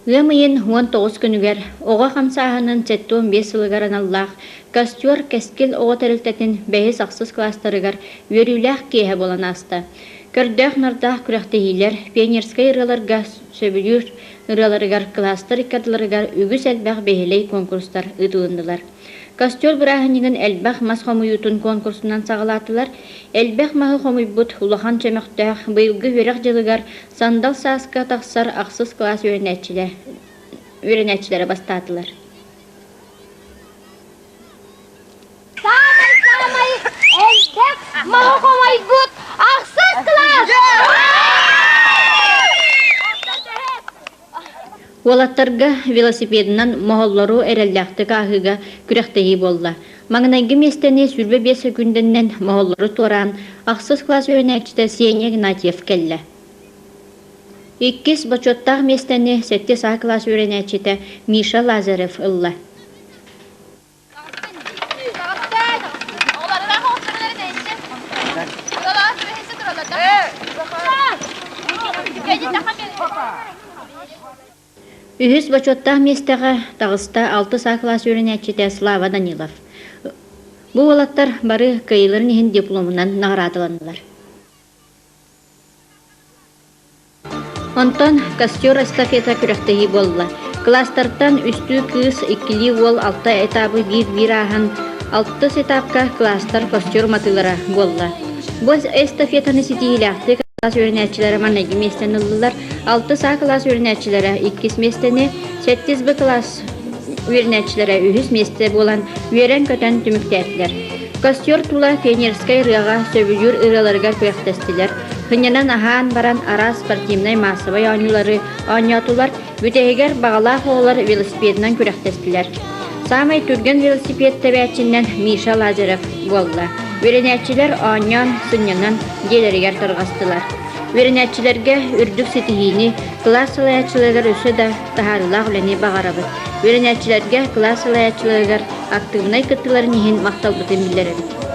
Ыам ыйын 19 күнүгэр оҕо хамсааһынын 75 сылыгар аналлаах Костер Кэскил оҕо тэрилтэтин бэһис-ахсыс кылаастарыгар үөрүүлээх киэһэ буолан ааста. Көрдөөх-нардаах күрэхтэһиилэр пионерскай ырыаларга сөбүлүүр ырыаларыгар кылаастар икки ардыларыгар үгүс элбэх бэһилэй куонкурустар ыытылыннылар. Костер бырааһынньыгын элбэх мас хомуйуутун конкурсунан саҕалаатылар. Элбэх маһы хомуйбут улахан чөмөхтөөх быйылгы үөрэх дьылыгар сандал сааска тахсар ахсыс кылаас үөрэнээччилэрэ бастаатылар. Саамай-саамай элбэх маһы хомойбут ахсыс кылаас! Уолаттарга велосипедынан моһоллору эрэллээхтик ааһыыга күрэхтэһии буолла. Маҥнайгы миэстэни 25 сөкүүндэнэн моһоллору туораан, ахсыс кылаас үөрэнээччитэ Сеня Игнатьев кэллэ. Иккис бочуоттаах миэстэни сэттис А кылаас үөрэнээччитэ Миша Лазарев ылла. Үһүс бочуоттаах миэстэҕэ таҕыста алтыс А кылаас үөрэнээччитэ Слава Данилов. Бу уолаттар бары кыайыыларын иһин дипломунан наҕараадаланнылар. Онтон костер эстафета күрэхтэһии буолла. Кылаастартан үстүү кыыс, иккилии уол алта этабы биир-биир ааһан, алтыс этапка кылаастар костер матыылара буолла. Бу эстафетаны ситиһиилээхтик кылаас үөрэнээччилэрэ маҥнайгы миэстэни ыллылар, алтыс А кылаас үөрэнээччилэрэ иккис миэстэни, сэттис Б кылаас үөрэнээччилэрэ үһүс миэстэ буолан үөрэн-көтөн түмүктээтилэр. Костер тула пионерскай ырыаҕа сөбүлүүр ырыаларыгар күрэхтэстилэр, Сынньанан аһаан баран араас спортивнай маассабай оонньуулары оонньоотулар, бүтэһигэр баҕалаах оҕолор велосипедынан күрэхтэстилэр. Саамай түргэн велосипед тэбээччинэн Миша Лазарев буолла. Үөрэнээччилэр оонньоон, сынньанан дьиэлэригэр тарҕастылар. Үөрэнээччилэргэ үрдүк ситиһиини, кылаас салайааччыларыгар өссө да таһаарыылаах үлэни баҕарабыт. Үөрэнээччилэргэ, кылаас салайааччыларыгар актыыбынай кыттыыларын иһин махталбытын биллэрэбит.